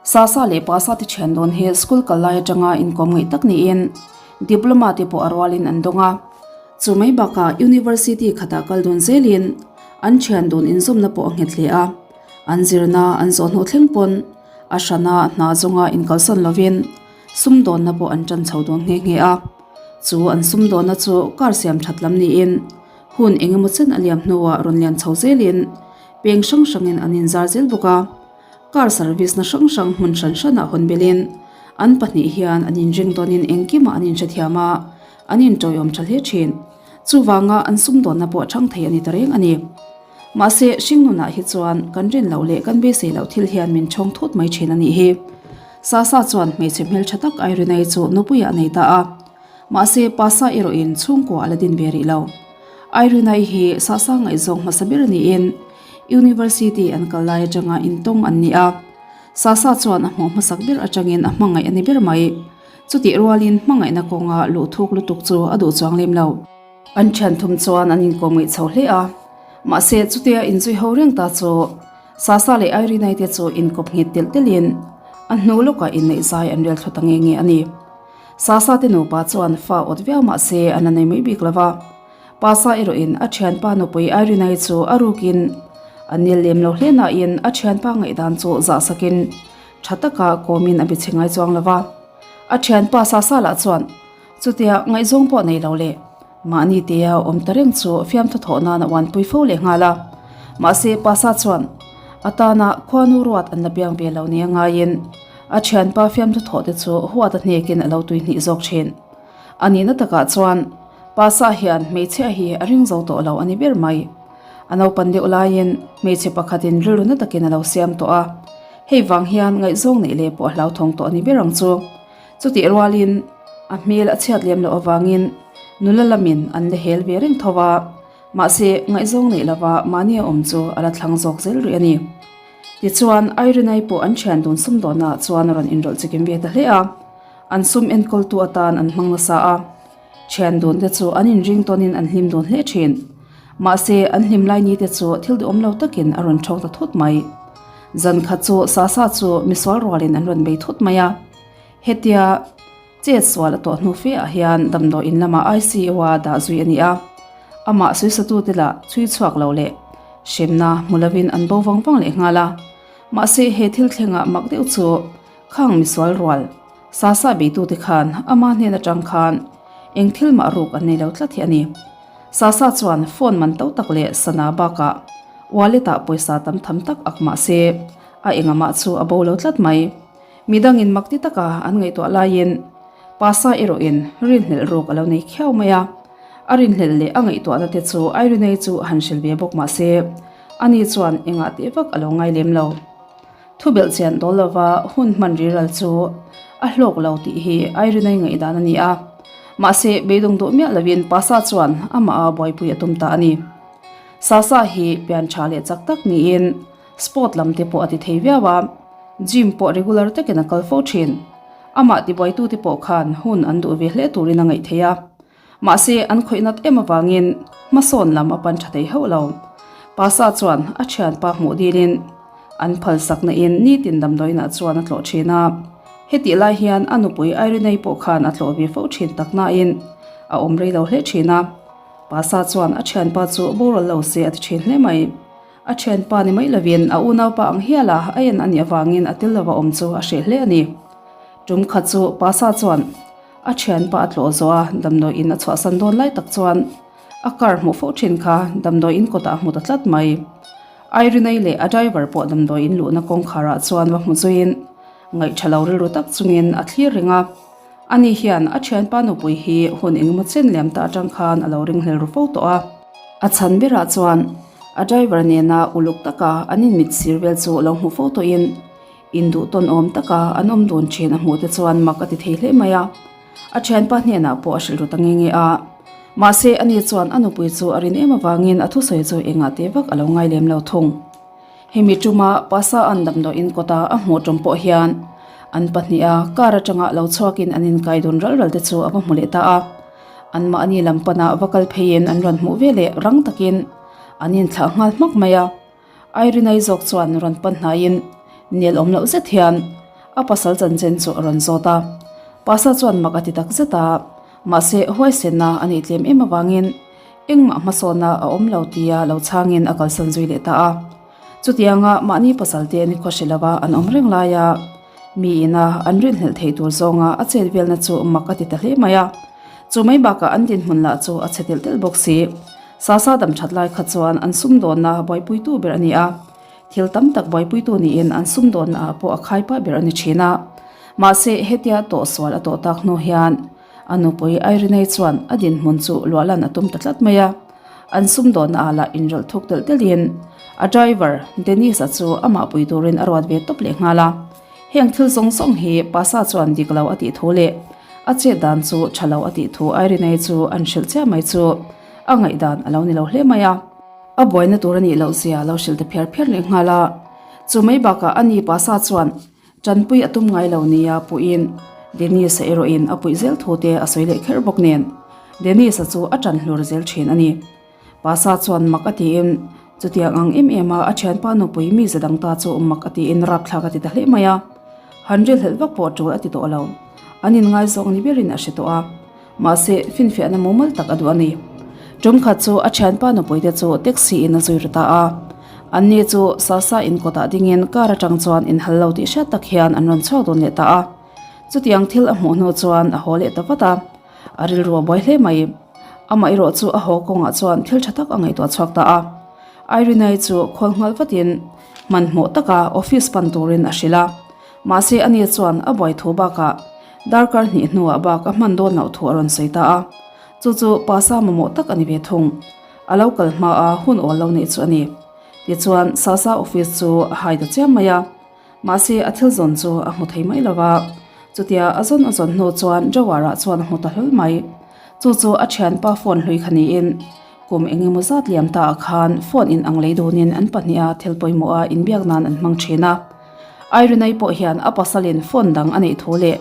Sasa leh Pasa te thian dawn hi school kal lai atanga inkawm ngaih tak niin diploma te pawh a rualin an dawng a. Chu mai bakah university khatah kal dawn zelin an thian dawn inzawmna pawh a nghet hle a. An zirna an zawh hnawh thleng pawn a hrana hna zawnga inkalsan lovin sumdawnna pawh an tan chho dawn nghe nghe a. Chu an sumdawnna chu car siam that lam niin hun engemaw chen a liam hnuah rawn lian chho zelin peng hrang hrangin an inzar zel bawk a. Car service na hrang hrang hmun hran hranah hawn belin an pahnih hian an inring dawnin engkimah an inhrethiam a, an inṭawiawm ṭha hle ṭhin. Chuvanga an sumdawnna pawh ṭhang thei a ni ta reng a ni. Mahse, hringnunah hi chuan kan rin loh leh kan beisei loh thil hian min ṭhawng thut mai ṭhin a nih hi. Sasa chuan hmeichhe hmelṭha tak Irene-i chu nupuiah a nei ta a. Mahse, Pasa erawhin chhungkua a la din ve rih lo. Irene-i hi Sasa ngaihzawng hmasa ber niin University an kal lai atanga intawng an ni a. Sasa chuan a hmuh hmasak ber atangin a hmangaih a ni ber mai. Chutih rualin hmangaihna kawnga luh thuk lutuk chu a duh chuang lem lo. An thian thum chuan an inkawm ngaih chho hle a, mahse chutia inzui ho reng ta chu Sasa leh Irene-i te chu inkawp nghet telh telhin a hnu lawkah inneih zai an rel thlu ta nge nge a ni. Sasa te nupa chuan fa awt viau mahse an la nei mai bik lo va, Pasa erawhin a thianpa nupui Irene-i chu a rukin a nil lem lo hle nain a thianpa ngaihdan chu zahsakin tha taka kawmin a bi chhe ngai chuang lo va. A thianpa Sasa lah chuan Chutia ngaihzawng pawh nei lo leh mahni tea awm ta reng chu fiamthu thawh nan a uanpui fo leh nghal a. Mahse Pasa chuan a tana khuanu ruat an la piang ve lo nia ngaiin a thianpa fiamthu thawh te chu huat a hnekin a lo tui hnih zawk thin. A nihna takah chuan Pasa hian hmeichhia hi a ring zo tawh lo a ni ber mai. A naupan deuh laiin hmeichhe pakhatin rilru na takin a lo siam tawh a, hei vang hian ngaihzawng neih leh pawh a hlauthawng tawh a ni ber ang chu. Chutih rualin a hmel a chhiat lem loh avangin nula lamin an la hel ve reng tho a, mahse ngaihzawng neih lova mahni a awm chu a la thlang zawk zel rih a ni. Tichuan, Irene-i pawh an thian dun sumdawnnaah chuan a rawn inrawlh chikim ve ta hle a, an sum enkawltu atan an hmang nasa a, thian dun te chu an inring tawnin an hlim dun hle thin. Mahse, an hlim lai ni te chu thil duhawm lo takin a rawn thawk ta thut mai. Zan khat chu Sasa chu misual rualin an rawn bei thut mai a. Hetia chet sual a tawh hnu fe ah hian damdawi in lamah ICU a dah zui a ni a, amah suisatute lah chhui chhuak lo leh hremna hmu lovin an bo vang vang leh nghal a. Mahse he thil thlengah mak deuh chu khang misual rual Sasa beitute khan ama hnen atang khan eng thil mah ruk an nei lo tlat hi a ni. Sasa chuan phone man to tak leh sana bakah wallet ah pawisa tam tham tak ak mahse a engamah chu a bo lo tlat mai. Midangin mak ti taka an ngaihtuah laiin Pasa erawhin rinhlelh ruk a lo nei khiau mai a. A rinhlelh leh a ngaihtuahna te chu Irene-i chu a han hrilh ve bawk mahse ani chuan engah teh vak a lo ngai lem lo. Thubelh chian dawl lova hun hman riral chu a hlawk lo tih hi Irene-i ngaihdan a ni a. Mahse beidawng duh miah lovin Pasa chuan amah a buaipui a tum ta a ni. Sasa hi pian tha leh chak tak niin Sport lam te pawh a ti thei viau a, gym pawh regular takin a kal fo thin. Amah tibuaitu te pawh khan hun an duh ve hle turin a ngaih thei a. Mahse, an khawih nat em avangin hmasawn lam a pan tha thei hauh lo. Pasa chuan a thianpa hmuh dilin an phalsakna in nitin damdawiinah chuan a tlawh thin a. Hetih lai hian a nupui Irene-i pawh khan a tlawh ve fo thin tak nain a awm rei lo hle thin a. Pasa chuan a thianpa chu boral lo se a ti thin hle mai. A thianpa ni mai lovin a unaupa ang hial a a en a nih avangin a tel lova awm chu a hreh hle a ni. Tum khat chu Pasa chuan a thianpa a tlawh zawh a, damdawi in a chhuahsan dawn lai tak chuan a car hmuh fo thin kha damdawi in kawtah a hmu ta tlat mai. Irene-i leh a driver pawh damdawi in luhna kawngkharah chuan va hmu zuiin ngaih tha lo rilru tak chungin a thlir reng a. Ani hian a thianpa nupui hi hun engemaw chen liam ta atang khan a lo ringhlel ru fo tawh a. A chhan berah chuan a driver nena uluk taka an inmit sir vel chu lo hmu fo tawhin induh tawn awm taka an awm dun thin a hmuh te chuan mak a ti thei hle mai a. A thianpa hnenah pawh a hrilh ru ta nge nge a. Mahse ani chuan a nupui chu a rin em avangin a thusawi chu engah teh vak a lo ngai lem lo thung. Hemi tuma Pasa an damdawiin kawta a hmuh tum pawh hian an pahniha car atanga lo chhuakin an inkai dun ral ral te chu a va hmu leh ta a. Anmahni lam pana va kal pheiin an rawn hmuh ve leh rang takin an inthlah nghal hmak mai a. Irene-i zawk chuan rawn pan hnaiin nel awm loh zet hian. A pasal chanchin chu a rawn zawt a. Pasa chuan mak a ti tak zet a, mahse huaisenna a nih tlem em avangin engmah hmasawnna a awm lo tia lo chhangin a kalsan zui leh ta a. Chutianga mahni pasal te nikhaw hre lova an awm reng laia mi ina an rinhlelh theih tur zawnga a chet velna chu mak a ti ta hle mai a. Chu mai bakah an dinhmun lah chu a chhe telh telh bawk si. Sasa dam that lai kha chuan an sumdawnna buaipuitu ber a ni a. Thil tam tak buaipuitu niin an sumdawnna ah pawh a khai pah ber a ni thin a. Mahse hetia tawhsual a tawh tak hnu hian a nupui Irenei chuan a dinhmun chu luahlan a tum ta tlat mai a. An sumdawnna ah lah inrawlh thuk telh telhin a driver Dennis-a chu amah pui turin a ruat ve tawp leh nghal a. Heng thil zawng zawng hi Pasa chuan dik lo a tih thu leh a chet dan chu tha lo a tih thu Irenei chu an hrilh chiah mai chu a ngaihdan a lo ni lo hle mai a. A buaina tur a nih loh zia lo hrilh ta phiar phiar leh nghal a. Chu mai bakah a ni Pasa chuan Tanpui a tum ngai lo nia puiin Dennis-a erawhin a puih zel thu te a sawi leh kher bawk nen Dennis-a chu a tan hlur zel thin a ni. Pasa chuan mak a tiin chutiang ang em em a a thianpa nupui mi za dang ta chu mak a tiin rapthlak a ti ta hle mai a. Han ril helh vak pawh tul a ti tawh lo. An inngaizawng ni berin a hre tawh a. Mahse finfiahna mumal tak a duh a ni. Tum khat chu a thianpa nupui te chu taxi in a zui ru ta a. Anni chu Sasa in kawtah dingin car atang chuan inhal lo tih hriat tak hian an rawn chhuak dun leh ta a. Chutiang thil a hmuh hnu chuan a haw leh ta vat a. A rilru a buai hle mai. Amah erawh chu a haw kawngah chuan thil tha tak a ngaihtuah chhuak ta a. Irene-i chu khawl nghal vatin hmanhmawh taka office pan turin a hrilh a. Mahse ani chuan a buai thu bakah Darkar hnih hnuah bak a hman dawn loh thu a rawn sawi ta a, chu chu Pasa mamawh tak a ni ve thung. A lo kal hma a hun awl lo neih chu a ni. Tichuan Sasa office chu a hai ta chiam mai a, mahse a thil zawn chu a hmu thei mai lo va. Chutia a zawn a zawn hnu chuan Jawara chuan a hmu ta hlawl mai. Chu chu a thianpa phone hlui kha niin kum eng emaw zat liam ta ah khan phone in ang lei dunin an pahniha thil pawimawh a inbiak nan an hmang thin a. Irenei pawh hian a pasalin phone dang a neih thu leh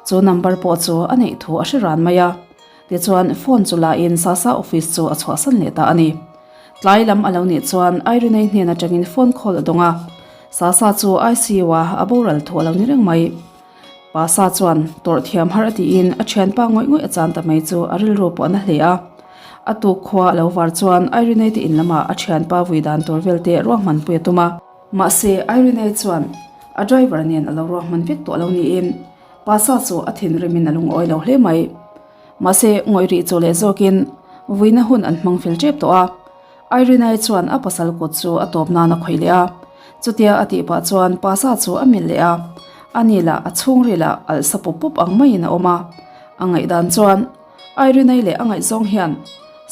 chu number pawh chu a neih thu a hre ran mai a. Tichuan phone chu la in Sasa office chu a chhuahsan leh ta a ni. Tlai lam a lo nih chuan Irenei hnen atangin phone call a dawng a. Sasa chu ICU a a boral thu a lo ni reng mai. Pasa chuan tawrh thiam har a tiin a thianpa ngawih ngawih a chan ta mai chu a rilru pawh a na hle a. A tuk khua a lo var chuan Irenei te in lamah a thianpa vui dan tur vel te ruahmanpui a tum a. Mahse, Irene chuan a driver nen a lo ruahman vek tawh lo niin Pasa chu a thinrimin a lungawi lo hle mai. Mahse, ngawih rih chu leh zawkin vuina hun an hmang fel tep tawh a. Irene chuan a pasal kut chu a tawp nan a khawih leh a. Chutia a tih pah chuan Pasa chu a melh leh a, ani lah a chhungril ah alh sa pup pup ang maiin a awm a. A ngaihdan chuan Irene leh a ngaihzawng hian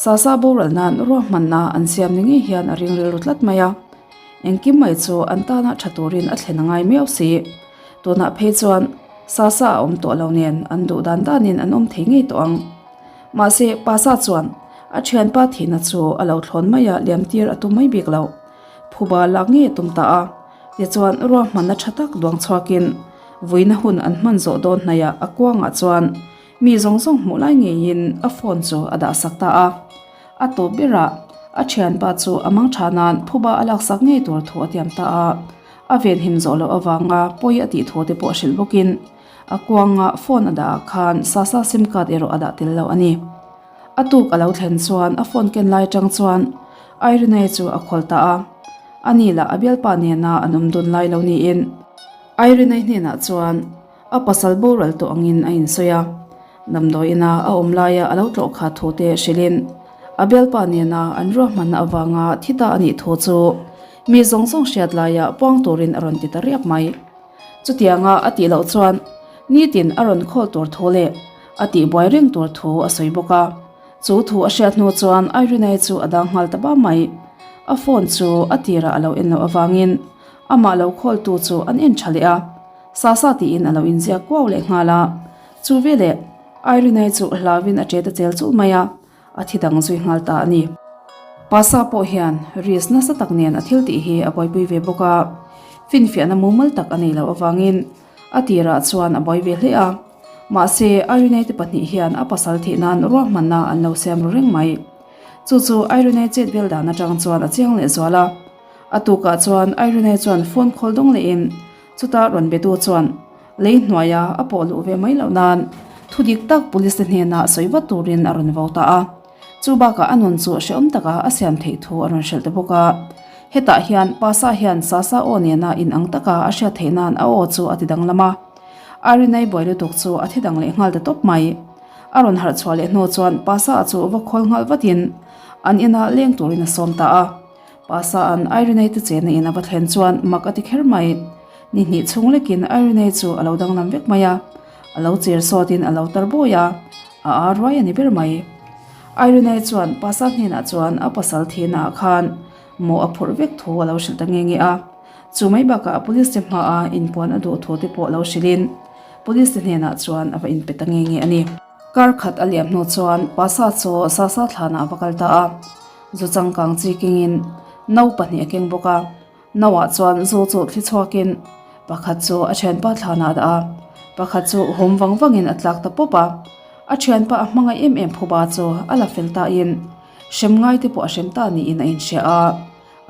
Sasa boral nan ruahmanna an siam ni ngei hian a ring rilru tlat mai a. Engkim mai chu an tana tha turin a thlen a ngai miau si. Tunah phei chuan Sasa a awm tawh lo nen an duh dan danin an awm thei ngei tawh ang. Mahse, Pasa chuan a thianpa thihna chu a lo thlawn mai a, liamtir a tum mai bik lo. Phuba lak ngei a tum ta a. Tichuan, ruahmanna tha tak duang chhuakin vuina hun an hman zawh dawn hnaihah a kuangah chuan mi zawng zawng hmuh lai ngeiin a phone chu a dahsak ta a. A tawp berah a thianpa chu a mang tha nan phuba a laksak ngei tur thu a tiam ta a, a venhim zawh loh avanga pawi a tih thu te pawh hrilh bawkin a kuanga phone a dah ah khan Sasa sim card erawh a dah tel lo a ni. A tuk a lo thlen chuan a phone ken lai atang chuan Irene chu a khawl ta a, ani lah a bialpa nena an awm dun lai lo niin Irene hnenah chuan a pasal boral tawh angin a insawi a. Damdawiina a awm laia a lo tlawh kha thu te hrilhin a bialpa nena an ruahmanna avanga thi ta a nih thu chu mi zawng zawng hriat laia puang turin a rawn ti ta riap mai. Chutianga a tih loh chuan nitin a rawn khawl tur thu leh a tihbuai reng tur thu a sawi bawk a. Chu thu a hriat hnu chuan Irene-i chu a dang nghal ta bam mai. A phone chu a tirah a lo en loh avangin amah lo khawltu chu an en tha leh a, Sasa tiin a lo inziak kuau leh nghal a. Chu veleh Irene-i chu hlauin a ṭet a chel chulh mai a, a thi dang zui nghal ta a ni. Pasa pawh hian risk nasa tak nen a thil tih hi a buaipui ve bawk a, finfiahna mumal tak a nei loh avangin a tirah chuan a buai ve hle a. Mahse, Irene-i te pahnih hian a pasal thih nan ruahmanna an lo siam ru reng mai. Chu chu Irene-i chet vel dan atang chuan a chiang leh zual a. A tukah chuan Irene-i chuan phone call dawng lehin chutah rawn betu chuan. Lei hnuaia a pawh luh ve mai loh nan thu dik tak police te hnenah sawi vat turin a rawn vo ta a. Chu bakah a nun chu hrehawm taka a siam theih thu a rawn hrilh ta bawk a. Hetah hian Pasa hian Sasa aw nena inang taka a hriat theih nan a aw chu a ti danglam a. Arinai buai lutuk chu a thi dang leh nghal ta tawp mai. A rawn harh chhuah leh hnu chuan Pasa chu va khawl nghal vatin an inah leng turin a sawm ta a. Pasa-a'n Irenei te chenna in a va thlen chuan mak a ti kher mai. Ni hnih chhung lekin Irenei chu a lo danglam vek mai a, a lo cher sawtin a lo tar bawi a, a aa ruai a ni ber mai. Irenei chuan Pasa hnenah chuan a pasal thihna ah khan mawh a phurh vek thu a lo hrilh ta nge nge a. Chu mai bakah police te hmaah inpuan a duh thu te pawh lo hrilhin police te hnenah chuan a va inpe ta nge nge a ni. Kar khat a liam hnu chuan Pasa chu Sasa thlanah a va kal ta a. Zu changkang chi kengin no pahnih a keng bawk a, noah chuan zu chu thli chhuakin pakhat chu a thianpa thlanah a dah a, pakhat chu hum vang vangin a tlak ta pawp a. A thianpa a hmangaih em em phuba chu a la fel tain hrem ngai te pawh a hrem ta niin a inhria a,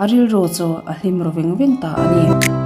a rilru chu a hlim ru veng veng ta a ni.